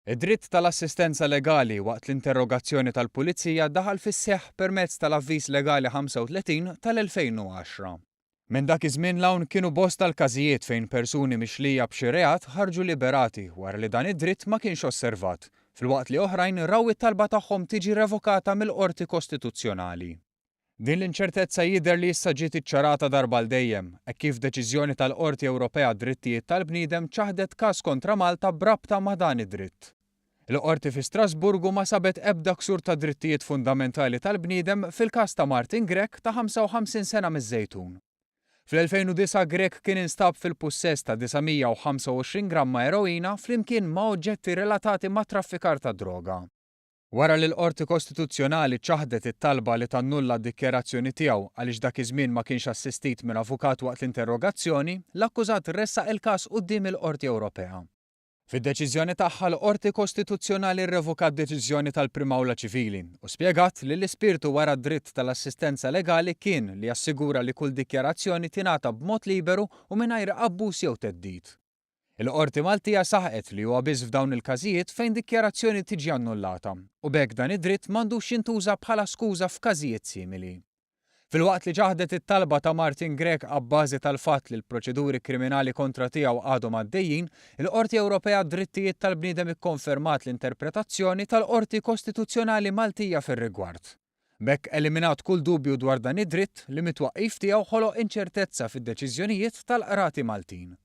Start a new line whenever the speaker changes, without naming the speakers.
Id-dritt tal-assistenza legali waqt l-interrogazzjoni tal-Pulizija daħal fis-seħħ permezz tal-Avviż Legali 35 tal-2010. Minn dak iż-żmien 'l hawn kienu bosta l-każijiet fejn persuni mixlija b'xi reat ħarġu liberati wara li dan id-dritt ma kienx osservat, filwaqt li oħrajn raw it-talba tagħhom tiġi revokata mill-Qorti Kostituzzjonali. Din l-inċertezza jidher li issa ġiet iċċarata darba għal dejjem, hekk kif deċiżjoni tal-Qorti Ewropea għad-Drittijiet tal-Bniedem ċaħdet każ kontra Malta b'rabta ma' dan id-dritt. Il-Qorti fi Strasburgu ma sabet ebda ksur tad-drittijiet fundamentali tal-bniedem fil-każ ta' Martin Grech ta' 55 sena miż-Żejtun. Fl-2009 Grech kien instab fil-pussess ta' 925 gramma eroina flimkien ma' oġġetti relatati mat-traffikar tad-droga. Wara li l-Qorti Kostituzzjonali ċaħdet it-talba li tannulla d-dikjarazzjoni tiegħu għaliex dak iż-żmien ma kienx assistit minn avukat waqt l-interrogazzjoni, l-akkużat ressaq il-każ quddiem il-Qorti Ewropea. Fid-deċiżjoni tagħha l-Qorti Kostituzzjonali rrevokat deċiżjoni tal-Prim Awla Ċivili u spjegat li l-ispirtu wara d-dritt tal-assistenza legali kien li jassigura li kull dikjarazzjoni tingħata b'mod liberu u mingħajr abbuż jew theddid. Il-Qorti Maltija saħqet li huwa biss f'dawn il-każijiet fejn dikjarazzjoni tiġi annullata u b'hekk dan id-dritt m'għandux jintuża bħala skuża f'każijiet simili. Filwaqt li ċaħdet it-talba ta' Martin Grech abbażi tal-fatt li l-proċeduri kriminali kontra tiegħu għadhom għaddejjin, il-Qorti Ewropea għad-Drittijiet tal-Bniedem ikkonfermat l-interpretazzjoni tal-Qorti Kostituzzjonali Maltija fir-rigward. B'hekk eliminat kull dubju dwar dan id-dritt li mit-twaqqif tiegħu ħoloq inċertezza fid-deċiżjonijiet tal-qrati Maltin.